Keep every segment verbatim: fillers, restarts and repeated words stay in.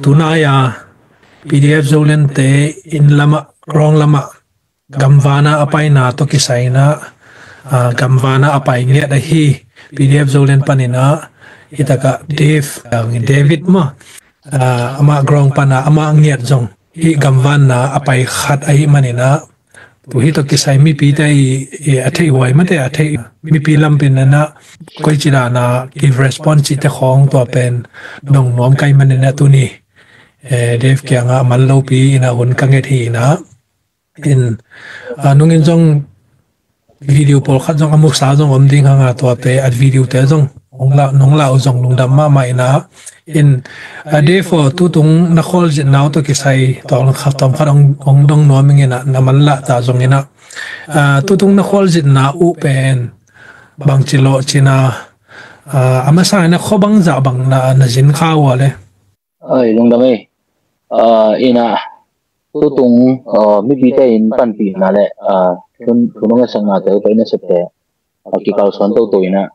tunai-a P D F Zoland te inn lamah, ground lamah gamvana a paina tawh kisai inah, ah, gamvana a pai ngiat ahi P D F Zoland paninah, hitakah Dave, ah, David mah, ah, amah ground pana amah ngiat zong hih gamvanna a pai khat ahih maninah, tu hih tawh kisai mipite i, i a theih huai mate a theih mipi lampinanah koici dana give response cihte khawng tua pen dong nuam kai maninah tuni, eh, Dave kiangah a man lopi inah hun ka nget hi inah. In, ah, nungin zong video pawlkhat zong a musa zong om ding hanga tuate a video te zong hong la, nong la uh zong lungdam mahmah inah. In, ah, Dave aw, tutung na khualzinna uh tawh kisai tawm khat, tawm khat hong, hong dong nuam ing inah, na manlah ta zong inah. Ah, tutung na khualzinna uh pen bangci lawh cina, ah, a masa inah khua bangzah bang na, na zin kha uh a le? Ai, lungdam ei. Ah, inah, tutung, ah, mipite in panpihna le, ah, thunung a sakna te uh pai na sette, ah, kikalsuan toto inah,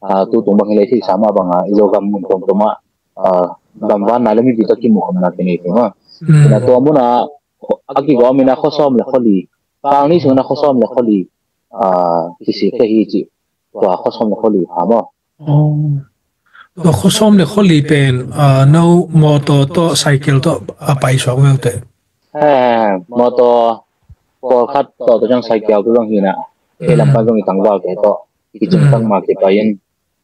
ah, tutung bang hileh thei sama banga i Zogam mun tomtoma, ah, gamvanna le mipi tawh kimuhomna kinei thei ma. Mm. Inah tua muna a kigawm inah khua sawm le khua li, kang ni sung inah khua sawm le khua li, ah, kisik te hi ci. Tua khua sawm le khua li pha maw? Oh. Tua khua sawm le khua li pen, ah, no mawtaw tawh cycle tawh a pai suak veu teh. He, mawtaw pawlkhat tawh, tua ciang cycle tawh zong hinah. Ei lampan zong i tangvalte tawh kicing tangma kipai in,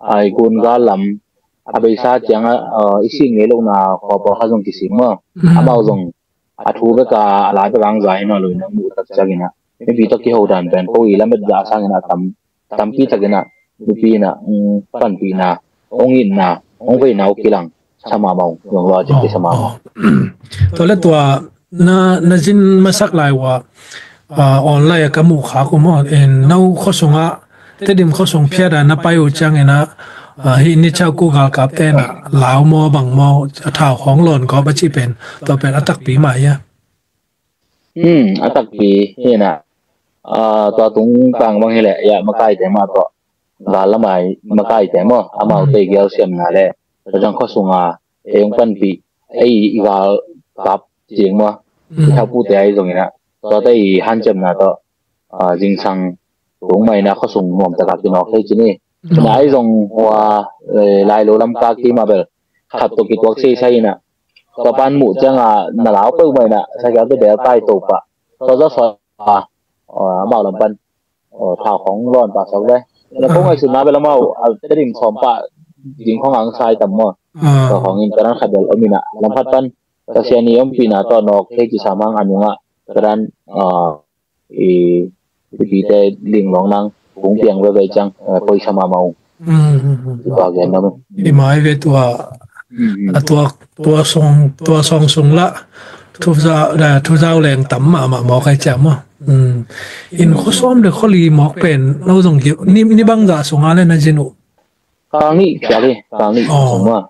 ai gun gal lam a beisa ciangah, ah, i sik ngei lohna khua pawlkhat zong kisik maw? Amau zong a thu beka a lai beka ang za in a luina muh tak ciangin ah mipi tawh kiho dan pen ko i lamet za sangin ah tam, tampi takin ah mipi in ah, mm, panpihna, hong itna, hong veina uh kilang sa mahmah uh, zong lua cin kisa mahmah. Tua le tua na, na zin masak lai uh ah, online ah ka muh khak uh maw, en, no khua sungah Tedim khuasung phiat a na pai uh ciangin ah, ah, hih Nichau Kuk galkapte in ah lau maw bang maw a thau khawng lawn kawp a cih pen, tua pen a takpi mah hia? Hmm, a takpi hi in ah, ah, tua tung tang bang hileh, ya, makaite mah tawh, gal lamai makaite maw, amaute i gelsiamna le, tua ciang khuasung a ei hong panpih, ei i galkap cing maw, i thaupite ahi zongin ah, tuate i hanciamna tawh, ah, zingsang tung mah in ah khuasung nuamtak a kinawk thei ci ni. Cina ahi zong hua, eh, Lailo lam ka kim a bel khat tawh kituak seisai in ah, tua pan muh ciang a na lau peuhmah in ah, sakiaute bel tai to pah, tua zaw sawi a, ah, amau lam pan, oh, thau khawng lawn pah sak ve. Na ko ngaihsutna bel amau a Tedim sawm pah ding khawng ang sai tam maw? Tua khawng in ka dan khat bel om in ah, lam khat pan Pasian i ompihna tawh nawk thei ci sa mang a nungah ka dan, ah, i, i pite linglawng nang kung piang veve ciang, eh, koisa mahmah uh. Mm, mm, mm. Tua gen na mu. I mai ve tua, mm, a tua, tua song, tua song sung la thuzau, eh, thuzau leng tam mahmah maw kai ciam maw. Mm. In khua sawm le khua li mawk pen no zong kiu ni, ni bangzah sung a le na zin uh? Kang nih phial hi, kang nih sung maw.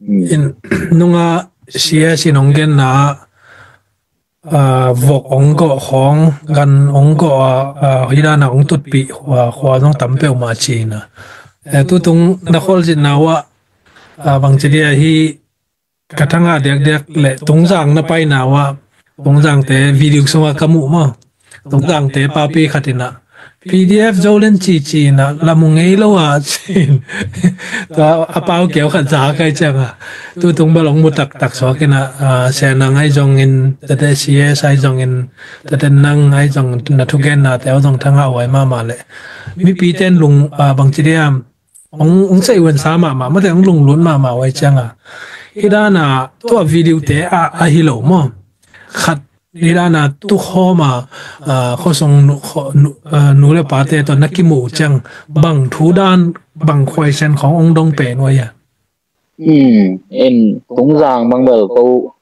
Mm. In nunga C S in hong genna ah, ah, vok hong gawh khawng, gan hong gawh a, ah, hih dan a hong tutpih khua, khua zong tam peuhmah ci in ah. Eh, tutung na khualzinna uh ah, ah, bangci dia hih ka thangah diakdiak le Tungzang na paina uh ah, Tungzangte video sungah ka muh maw? Tungzangte papi khat in ah P D F Zoland cici in ah la mu ngei lo ah ci in. Tua a pau kiau khat za kai ciang a, tutung bel hong mu taktak suak in ah, ah, Sia Nang ahi zongin, tate C S ahi zongin, tate Nang ahi zongin, na thugennate aw zong thangah huai mahmah le. Mipite in lung, ah, bangci diam, hong, hong ceih huensa mahmah, mate hong lunglut mahmah huai ciang a, hih dan a tua video te a, a hi lo maw? Khat hih dan a tukhawm a, ah, khuasung nu, khuasung nu, ah, nu le pate tawh na kimuh ciang bang thu dan, bang khuaisian khawng hong dong pen uh hia? Hmm, en, Tungzang bang bel ko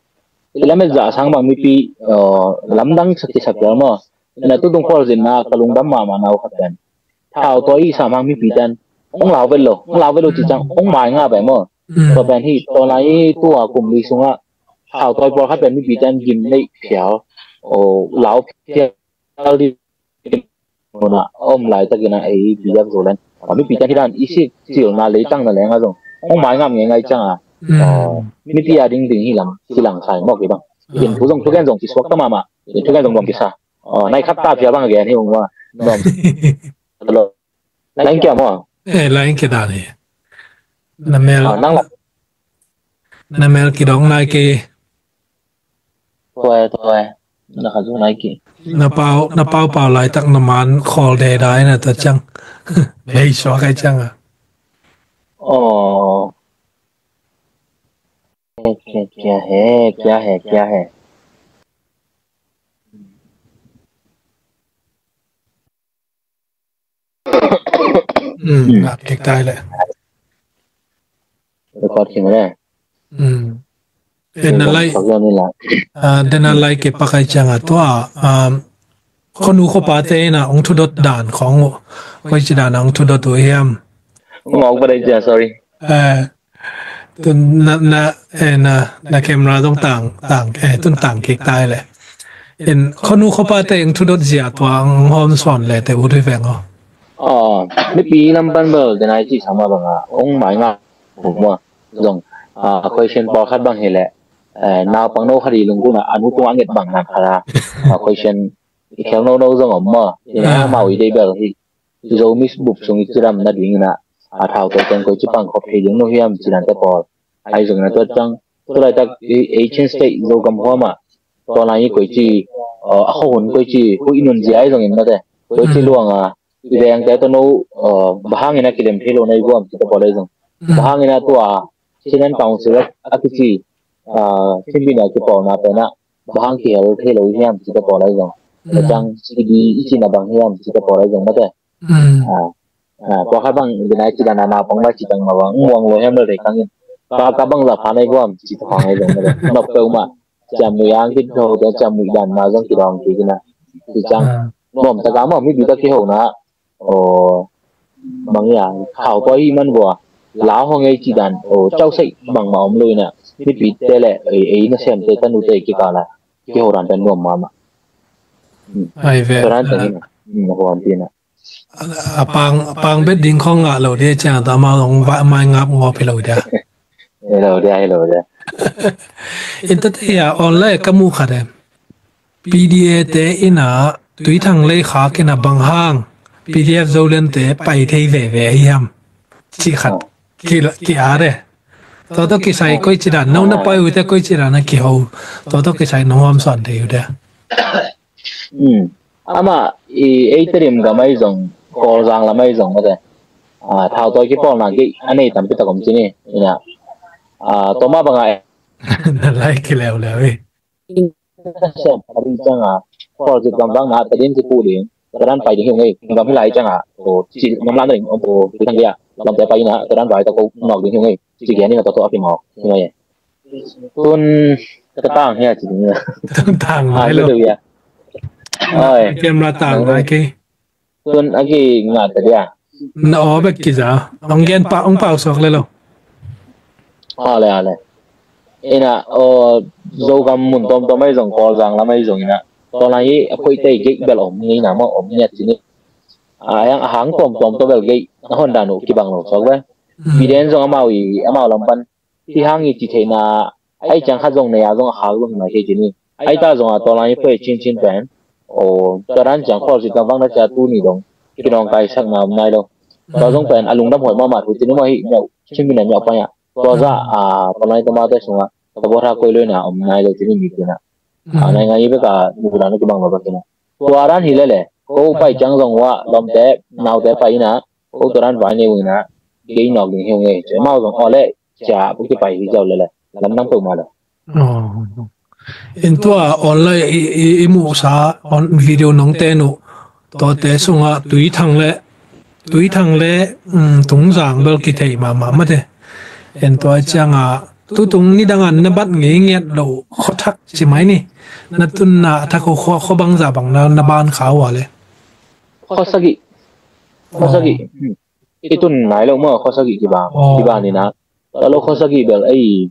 i lamet zah sang bang mipi, ah, lamdang sak kisak lel maw? Na tutung khualzinna ka lungdam mahmah na uh khat pen, thau tawi i sam hang mipite in hong lau vet lo, hong lau vet lo ci ciang hong mai ngap ve maw. Mm. Tua pen hi, tua lai i tua kum li sungah thau tawi pawlkhat pen mipite in gim neih phial, o, lau phial ding mun ah a om laitakin ah ei P D F Zoland, ah, mipite in hi dan i sik cilna leitang na leng ah zong hong mai ngap ngeingai ciang a, Mm. Ah, mipi a ding ding hi lam, ci lang sai mawk hi bang. In thu zong thugen zong kisuak ta mahmah. In thugen zong nuam kisa. Ah, nai khat ta pia bang a gen hi ung wa. Nuam. Lain kia maw? Eh, lain kia dan hi. Na mel. Ah, nang la. Na mel kidong nai ki. Tuai, tuai. Na kha zu nai ki. Na pau, na pau pau laitak na man khawl de dai na ta ciang. Bei suak ai ciang a. Oh. Kia, kia, kia he, kia he, kia he. Mm, ngap kik tai le. Record khin le. Mm. Den a lai, ah, den a lai ke pakai ciang a tua, um, khonu khopa te ina ong thudot dan khong u. Koi ci dan a ong thudot u hiam. Ngok pa dai cia, sorry. Eh, tun na, na, eh, na, na camera zong tang, tang, eh, tun tang kik tai le. In khonu khopa te ong thudot zia tua ong hom suan le te u dui veng o. Ah, mipi lam pan bel, den ai ci sama bang a, ong mai nga, mua, zong, ah, question pawlkhat bang hi le, eh, naupang no khat i lungkuna, a nu tung a nget bang nan khat a, ah, question i khel no no zong om maw, in a mau i dei bel hi, Zomi bup sung i cidam na ding ina, a thau to teng koi ci pang khop thei ding no hiam ci dan te pawl. Ai zong ina tua ciang, tu laitak i, Asian state Zogam huam a, tua lai i koi ci, ah, a kho hun koi ci, hu i nun zia ai zong in mate, koi ci luang a, i veng te to no, ah, bahang ina kidem thei lo na i guam ci te pawl ai zong. Bahang ina tua, Chin and Council a kici, ah, Chin bina kipawlna pena, bahang kihel thei lo hiam ci te pawl ai zong. Tua ciang C D i cina bang hiam ci te pawl ai zong mate. Mm. Ah, ah, tua kha bang, ina i cina na na pang mai ci tang ma bang, muang lo hiam lo rei kangin. Ka, ka bang za pha nai guam ci te pang ai zong mate. Nok peuh ma, ciam mui ang kit ho te, ciam mui dan ma zong kidong kik ina. Ci ciang, nuam ta ka ma, mi bi ta kiho na, aw, bang ia, khau tua hi man vua, lau hong ei ci dan, aw, cau sei bang ma om lo ina, mipi te le, ei, ei na sem te, tanu te kikala, kiho dan pen nuam mama. Ai ve. Tua dan pen ina, hmm, huam pi ina. A pang, a pang bet ding khong ngah lo dia ciang ta ma long va mai ngap ngop hi lo dia. Hi lo dia, hi lo dia. In ta te ia online ka mu khat em. P D A te ina Tuithang lei khak ina bang hang P D F Zoland te pai thei veve hiam. Ci khat ki, ki a de. Tua tawh kisai koi ci dan, no na pai uh te koi ci dan na kiho. Tua tawh kisai nong hawm suan thei uh de. Hmm. Ama i ei Tedim gam ai zong, Kawlzang lam ai zong mate. Ah, thau tawi kipawlna gei a nei tampi tak om ci ni. Ina. Ah, tua ma banga e. Na lai kileuleu hi. Sem a ding cianga, khualzin gamvakna, Tedim kipuh ding, tua dan pai ding hi ung ei, gam hi lai cianga, aw, ci ngam la na ding, aw, Tuithang gei a, lamte pai ina, tua dan vai tawh ko nawk ding hi ung ei, ci gen ina tua tawh a kimawk hi ung ei. Tun ka tang hi a ci ding ina. Tun tang mai lo. Oi. Camera tang mai kei. Tun a ki ngah ta dia. Na aw bek kiza. Ong gen pa, ong pau suak le lo. Ale, ale. Ina, aw, Zogam mun tawmtawm ai zong, Kawlzang lam ai zong ina. Tua lai hi a koih tei gei bel om ni ina maw, om ni a ci ni. A yang a hang tawmtawm tawh bel gei a hon dan uh kibang lo suak ve. Mm. Biden zong amau i, amau lam pan. Ti hang i ci theihna, ai ciang khat zong nei a zong a khak zong hi mai thei ci ni. Ai ta zong a tua lai hi pei chin chin pen. Aw, tua dan ciang khualzin gamvakna cia tuni dong. Kinawngkaisakna om nai lo. Tua zong pen a lungdam huai mahmah thu ci ni maw hi miau. Chin bina miau pai a. Tua za a, tua lai tama te sunga. Tua bawtha koi loina om nai lo ci ni mi tina. A nai ngai beka nukna na kibang lo bek tina. Tua dan hi lele. Ko pai ciang zong wa, lawmte, naute pai ina. Ko tua dan vai nei ina. Gei nawk ding hi ung ei. Cemau zong aw le. Cia, ko kipai hi zau lele. Lamdang peuhmah lo. Aw. In tua online i, i, i muhsa on video nong ten uh. Tuate sungah Tuithang le, Tuithang le, um, Tungzang bel kithei mahmah mate. In tua ciangah, tutung nidangah na bat ngei ngiat lo khuathak ci mai ni. Na tunna thak uh khua, khua bangza bang na, na ban kha uh a le. Khua sagih. Khua sagih. Hmm. I tun nai lo maw, khua sagih kibang. Aw. Kibang ni na. Tua lo khua sagih bel ei,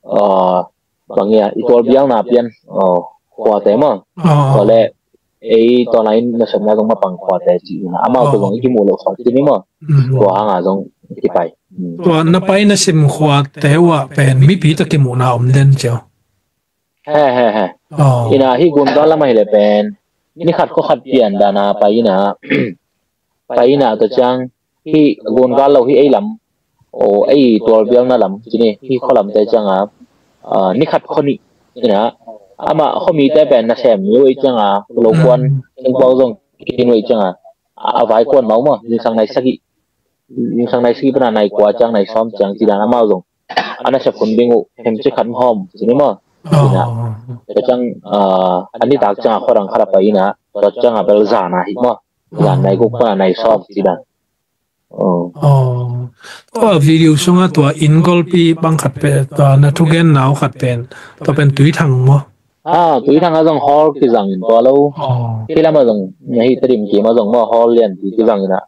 ah, bang ia, i tual bialna pian, ah, khuate maw. Aw. Tua le, ei tua lai nasepna zong mapang khuate ci ina. Amau tua zong i kimuh lo khuate ni maw. Mm. Tua hanga zong kipai. Tua na pai na sim khuate uh ah pen mipi tawh kimuhna om den cio. He he he. Ina hih Gungal lam ahih leh pen ni khat khua khat pian dana pai ina pai ina tua ciang hih Gungal lo hih ei lam, o ei tualbialna lam cini hih khua lamte cianga ni khat khua nih ina amah khuamite pen nasem mi uh ei cianga lo kuan singpau zong kikin uh ei cianga a vai kuan mau maw zingsang nai sagih zingsang nai sagih pana nai kua ciang nai sawm ciang ci dan amau zong a nasep hun ding uh hem ci khat hawm cini maw. Ina tua ciang a nitak cianga khuadang khat a pai ina tua cianga bel zana hi maw. Zan nai guk pana nai sawm ci dan. Tua video sungah tua inn golpi bang khat pen tua na thugenna uh khat pen tua pen Tuithang maw. Tuithang a zong hall kizangin tua lo. Kilam a zong na hi Tedim kim a zong maw hall lianpi kizangin ah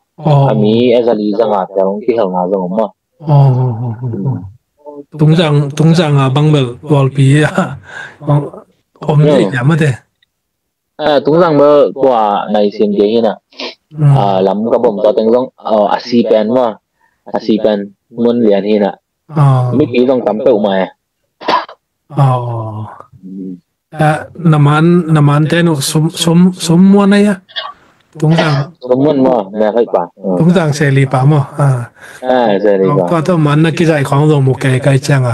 a mi a zali zanga tel kihelna zong om maw. Tungzang tungzang a bang bel tualpi a om dei kia mate. Tungzang bel tua nai sin kei hina. Lam ka bom tua teng zong a si pen maw a si pen mun lian hina. Mipi zong tam peuh mai. Na man na man te nu sum sum sum muan ai a. Tungzang sum muan maw na kai pa. Tungzang seli pa maw. Tua tua man na kizai khong zong mu kei kai cianga.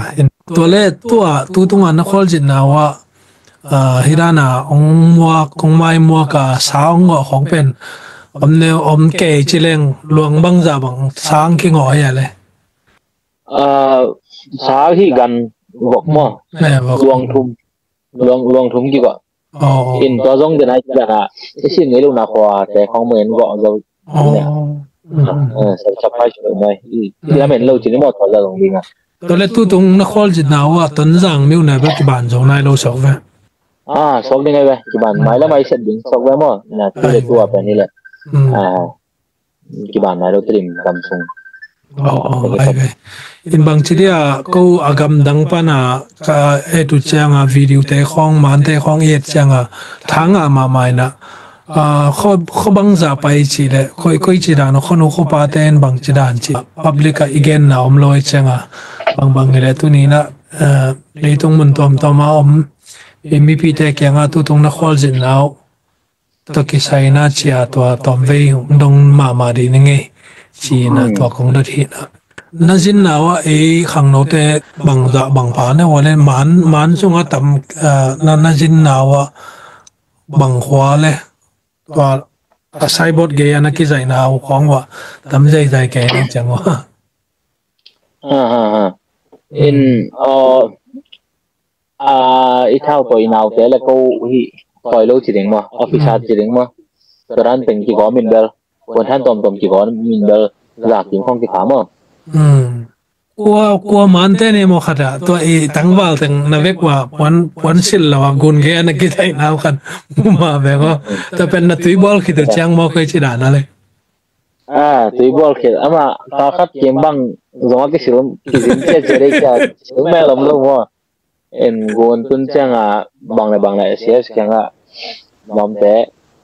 Tua le tua tu tunga na khualzinna uh ah hidana ong muak ong mai muak a sa ong ngawh khong pen om neu om kei ci leng luang bangza bang sang kingawh hi a le. Sa hi gan vok maw. Luang thum luang luang thum kikawh. In tua zong den ai ci dana i sin ngei lona khua te khong men gawh zo. Surprise lo mai i lamen lo cini maw tua zong dinga. Tua le tutung na khualzinna uh ah Tonzang miu na bel kiban zo nai lo sok ve. Sok ding ai ve kiban mai la mai set ding sok ve maw na tu le tua pen hi le. Kiban nai lo Tedim gam sung. Ai ve. In bang ci dia ko a gamdang pana ka et uh cianga video te khong man te khong i et cianga thanga mahmah ina. Kho bangza pai ci le koi koi ci dan kho nu kho pa te in bang ci dan ci public a i genna om lo i cianga bang bang i le tuni na leitung mun tuamtuam a om i mipi te kianga tutung na khualzinna uh tua kisaina cia tua tawmvei hong dong mahmah dih ni ngei cina tua kong dot hina. Na zinna uh ah ei khangnote bangzah bangpha ne uh le man man sunga tam na na zinna uh ah bangkhua le tua a saibot gei a na kizaihna uh khawng uh ah tam zeizai kei na ciang uh ah. In i thau tawi naute le ko hi tawi lo ci ding maw officer ci ding maw tua dan teng kigawm in bel puan than tawmtawm kigawm in bel zak kim khawng kipha maw. Kua kua mante ne maw khat ah tua i tangval teng na vek ua puan puan sil lo a gun ge na kitai nau khat muma vek aw. Tua pen na tuibual khit uh ciang maw koi ci dan a le. Tuibual khit ama kha khat kim bang zong a kisil kizin cia cia dei cia sil mel om lo maw. En gun tun cianga bang le bang le S C S kianga mamte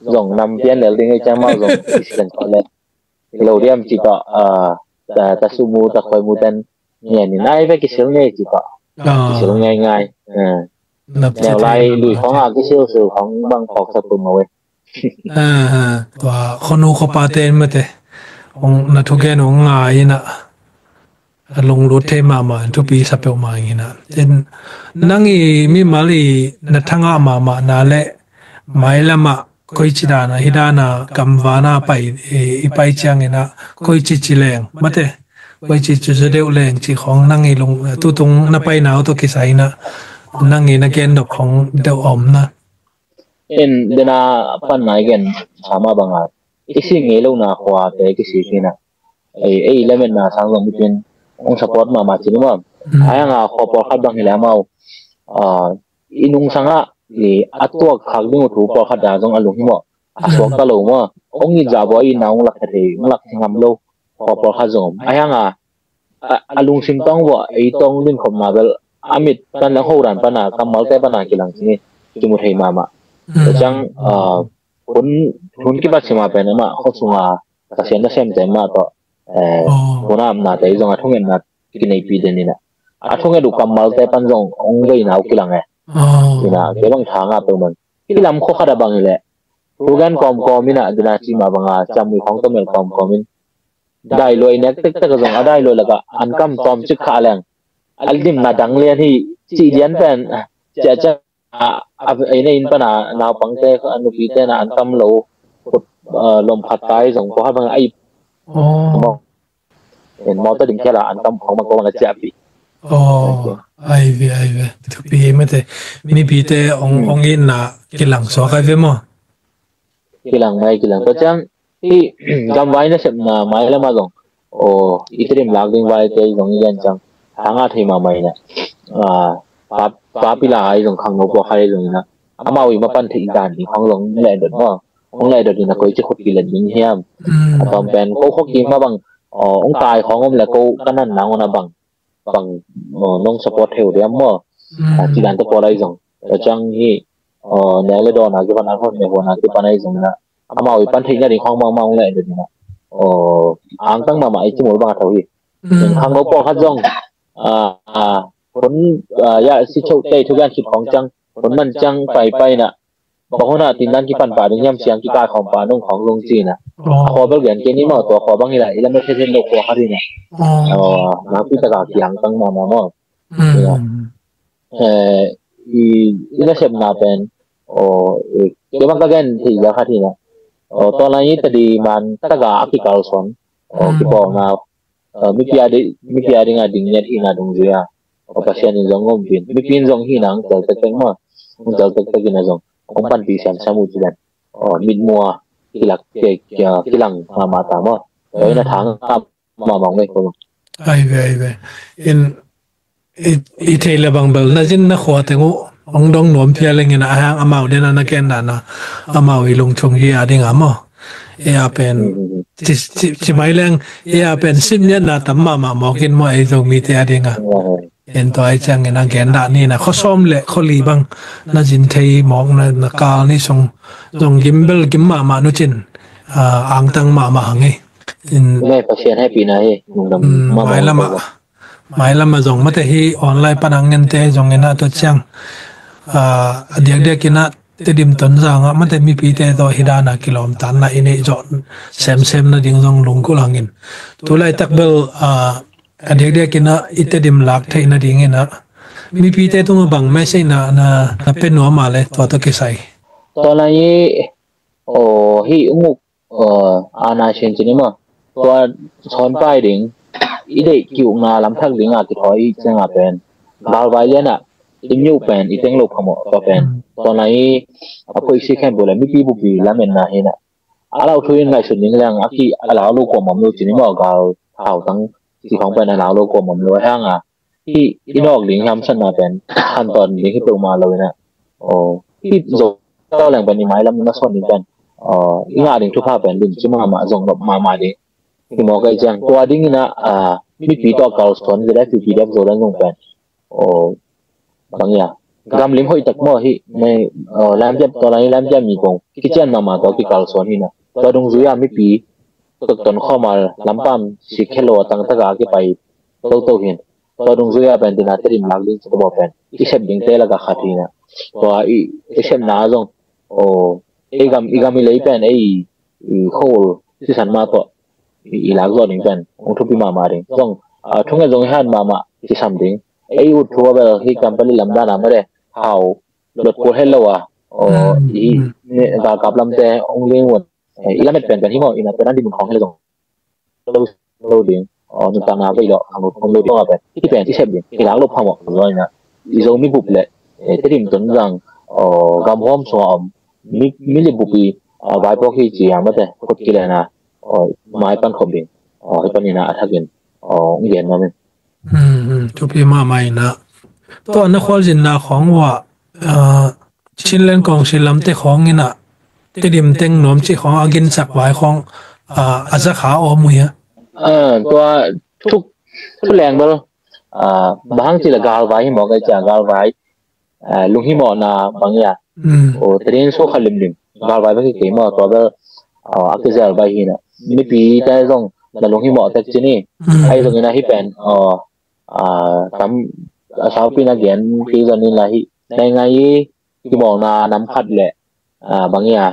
zong nam pian lel ding ei ciang mau zong kisian kawh le lo diam ci tawh ta su mu ta khoi mu ten ngian in ai ve kisil ngei ci tawh kisil ngai ngai. Neu lai lui khong a kisil sil khong bang khok sa pun mawe. Tua khonu khopa te mate hong na thugen hong ngai ina a lunglut thei mahmah in thupi sa peuhmah ing ina. Nang i mimal i na thangah mahmah na le mailamah koi ci dana hi dana kamvana pai i pai ciang ina koi ci ci leng mate koi ci ci zu deuh leng ci khong nang i lung tutung na pai nau tawh kisai ina nang i na gen dok khong deuh a om na. En dena panna i gen sama banga i si ngei lona khuate kisik hina. Ei lametna sang zong mitin hong support mahmah cin maw. Ai anga khua pawlkhat bang hileh amau i nungsangah a tuak khak ding uh thu pawlkhat a zong a lung hi maw. A suakta lo maw hong it zah bua i na hong lak kha thei hong lak ngam lo. Khua pawlkhat zong om ai anga a lungsim tawng vua ei tawng dinkhopna bel a mit pan le a hodan pana kammalte pana kilang cini kimu thei mahmah. Tua ciang hun hun kibat sima pen amah khuasunga Pasian nasemte mah tawh Eh, oh, hunamna te zong a thungetna kineipih den ina. A thunget uh kammalte pan zong hong veina uh kilang e. Oh. Ina, kei bang tha nga peuh man. Kilam khua khat a bang hi leh. Thugen kawmkawm ina, dina cima banga, ciamui khawng tomel kawmkawm in. Dailuai nek tektek a zong, a dailuai laka, an kam tawm cik kha leng. Al dimna dang lian hi, ci lian pen, cia cia, a, a, ei nei in pana, naupangte, a nupite na an kam lo, kut, a, lom khat tai zong, ko ha bang ai. Oh. En mawta ding kela an kam khong ma ko bang a ciahpih. Oh, ai ve, ai ve. Thupi mate. Mipite ong, hmm, ong itna kilang suak ai ve maw? Kilang mai, kilang. Tua ciang, hi, gamvai nasepna mai lama zong. Oh, i Tedim lak ding vaite zong i gen ciang. Hanga thei mahmah ina. Ah, pa, pa pila ai zong khangno pua khai zong ina. Amau i mapan thei dan ding khong zong le dot maw. Hong le dot ina koi ci khut kilet ding hiam. Hmm. A tawm pen, ko khok kim ma bang, oh, hong tai khong om le ko kanan nang on a bang, bang, oh, nong support theu diam maw. Mm. Ah, ci dan te pawl ai zong. Tua ciang hi, oh, nek le dawn a kipan an hon ne huan a kipan ai zong na. Amau i pan theihna ding khong mahmah hong le dot ina. Oh, angtang mahmah i ci mul bang a tho hi. Mm. Khangno pawlkhat zong, ah, ah, hun, ah, ya, si cho tei thugen khit khong ciang, hun man ciang pai pai na. Bang hun a tindan kipan pah ding hiam ciang kikai khawm pah nung khawng zong ci na. Oh. A khua bel gen kei ni maw, tua khua bang hi la, i lam na thei thei lo khua khat hi na. Oh. Oh, nakpi taka kiangtang mahmah maw. Mm. Ya. Eh, i, i nasepna pen, oh, eh, kei bang ka gen thei za khat hi na. Oh, tua lai i Tedim man taka a kikalsuan. Oh, mm, kipawlna. Ah, mipi a di, mipi a dinga ding ngiat hina dungzui a. Pasian in zong ompin. Mipi in zong hina ang tel tektek maw. Ang tel tektek ina zong. Ang panpi siamsiam uh ci dan. Oh, mitmua kilak, ki, ki, kilang mahmah ta maw. Tua ina thang mahmah ngei ko. Ai ve, ai ve. In, i, i thei le bang bel na zin na khua teng uh. Ong dong nuam phial ing ina a hang amau den a na ken dan a. Amau i lungchung hi a ding a maw. Ei a pen, mm, ci, ci, ci mai leng, ei a pen sim niatna tam mahmah mawk in maw ei Zomite a ding a. Mm. En tua ai ciangin a gen dah ni na khuasawm le khuali bang na zin thei mawk na, na kal ni sung zong gim bel gim mahmah nu cin, ah, angtang mahmah hang hi. In, ne Pasian happy na hi, lungdam, mm, mahmah mai lama. Mai lama zong mate hi online pan ang ngente zong ina tua ciang, ah, a diakdiak ina Tedim Tonzang ah mate mipite tawh hi dana kilawmtatna i neih zawh semsem nading zong lunggulh hangin. Tulaitak bel, ah, a diakdiak ina i Tedim lak theih nading ina mipite tungah bang message na, na, na pe nuam a le tua tawh kisai. Tua lai i, aw, hi ung uk, aw, ana sin cin i maw. Tua sawn pai ding, i deih ki ukna lamthak ding a kithawi i ciang a pen. Galvai lian ah, i mi uh pen, i teng lo phamawh tua pen. Tua lai i, a phoih si khen bu le, mipi bupi lametna hi na. A lau thu in ngaihsut ding leng, a ki a lau lo kuamah om lo cin i maw, gal thau tang ci khawng pen a lau lo kuamah om lo a hang a. Hi, i nawk ding hamsatna pen, han tawn ding hi peuhmah lo ina. Aw, hi zo leng pen i mailam na sawn ding pen. Aw, i ngah ding thupha pen, lim ci mahmah, zong nop mahmah ding. Hi mawk ai ciang, tua ding ina, ah, mipi tawh kalsuan, Z F U P D F Zoland zong pen. Aw, bang ia. Gamlim hoih tak maw hi, nei, aw, lampiam, tua lai lampiam mi kong. Kician mahmah tawh kikalsuan hi na. Tua dungzui a mipi, tok ton khawm a lampam, sik khe lo a tangtaka a kipai, toto hin. Tua dungzui a pen tina Tedim lak ding ci tua pen. I sep ding te laka khat hi na. Tua i, i sepna zong. Aw, ei gam, i gam i lei pen, ei, i khol, sisan mah tawh. I, i lak zawh ding pen. Ong thupi mahmah ding. Zong, ah, thunget zong i han mahmah, kisam ding. Ei ut thu a bel, hi kampali lamdan a mare. Hau, lot kul het lo a. Aw, i, ne, galkap lamte, ong ling un. Eh, i lamet pen pen hi maw, ina pen an din mun khawng hi le zong. Lo, lo ding. Aw, nuntakna vei lo, ang lo, lo ding. Aw, pen. Hih pen, i sep ding. I lak lo phamawh. Lo ina. I Zomi bup le. Eh, Tedim Tonzang. Aw, gam huam sung a om. Mi, mi le bupi. Aw, vaipuak hi ci a mate. Khut kilena. Aw, mai pan khop ding. Aw, hi pan ina a thakin. Aw, ong gen ma min. Hmm, hmm, thupi mahmah ina. Tua na khualzinna khawng uh ah, ah, Chinland Council lamte khawng ina, Tedim teng nuam cih khawng a ginsak vai khawng, ah, a zakha a om uh hia? Ah, tua thuk, thu leng bel, ah, bang hang cih le galvai hi mawk ai cia galvai, ah, lunghimawhna bang ia. Hmm. Oh, Tedim sukha limlim, galvai bang hi kei maw, tua bel, ah, a kizel vai hi na. Mipi te zong, na lunghimawh tek ci ni. Ahi zongin a hih pen, aw, a, tam, a saupi na gen kei zongin la hih, na i ngai i kimawlna nam khat le, a, bang ia,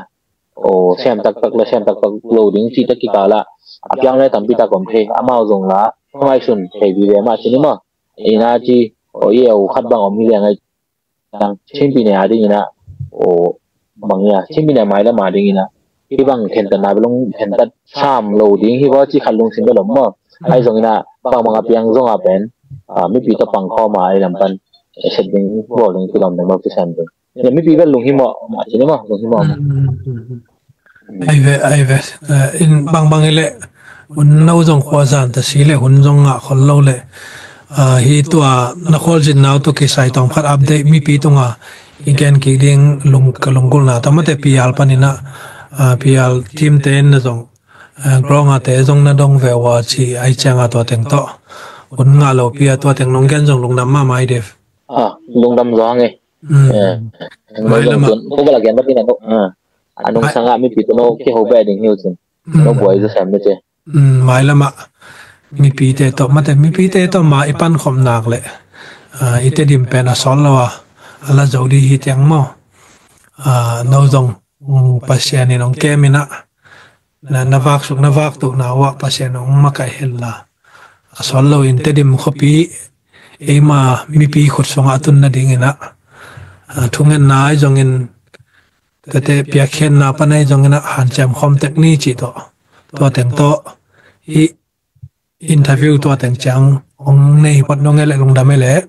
aw, sem taktak le sem taktak lo ding cih tek kikal ah a piang le tampi tak om thei, amau zong la ngaihsun thei vive mah ci ni maw. Ina ci, aw, i eu khat bang om hi leng ai, nang Chin pi ne a ding ina, aw, bang ia, Chin pi ne mai lam a ding ina, hih bang khentatna bel hong khentat sam lo ding hi baw ci khat lungsim bel om maw. Ahi zongin a, bangbang a piang zong a pen, a, mipi tawh pangkhawm a i lam pan, e, sep ding, bawl ding, kilawm ding, bawl kisam ding. Ina mipi bel lunghimawh mah ci ni maw, lunghimawh mah. Ai ve, ai ve. Eh, in bangbang i leh, hun no zong khuazan ta si leh, hun zong ngah khol lo leh, ah, hi tua na khualzinna uh tawh kisai tawm khat update mipi tunga i gen kik ding lung, ka lunggulhna tawh mate P R panin ah, ah, P R team te in na zong, ah, ground a te zong na dong ve uh a ci ai cianga tua teng tawh. Hun ngah lopi a tua teng nong gen zong lungdam mahmah i Dave. Ah, lungdam zong e. Mm. Eh, mai lam ah. Ko bala gen batin ano. Ah. Anung sanga mipi tawh no kiho beh ding hi uh cin. Mm. No buai za sem ni ce. Mm, mai lam ah. Mipite tawh mate, mipite tawh ma i pankhop nak leh, ah, i Tedim pen a sawt lo a, a la zo ding hi tiang maw. Ah, no zong, mm, Pasian in hong kem in ah, na, na vaksuk, na vaktuhna uh ah Pasian hong makaih hen la, a sawt lo in Tedim khuapi eima mipi khut sungah a tun nading in ah, ah, thungetna ahi zongin, tete piakkhiatna pan ahi zongin ah hanciam khawm tek ni cih tawh, tua teng tawh, hih interview tua teng ciang hong nei hi phot nong e leh lungdam e leh.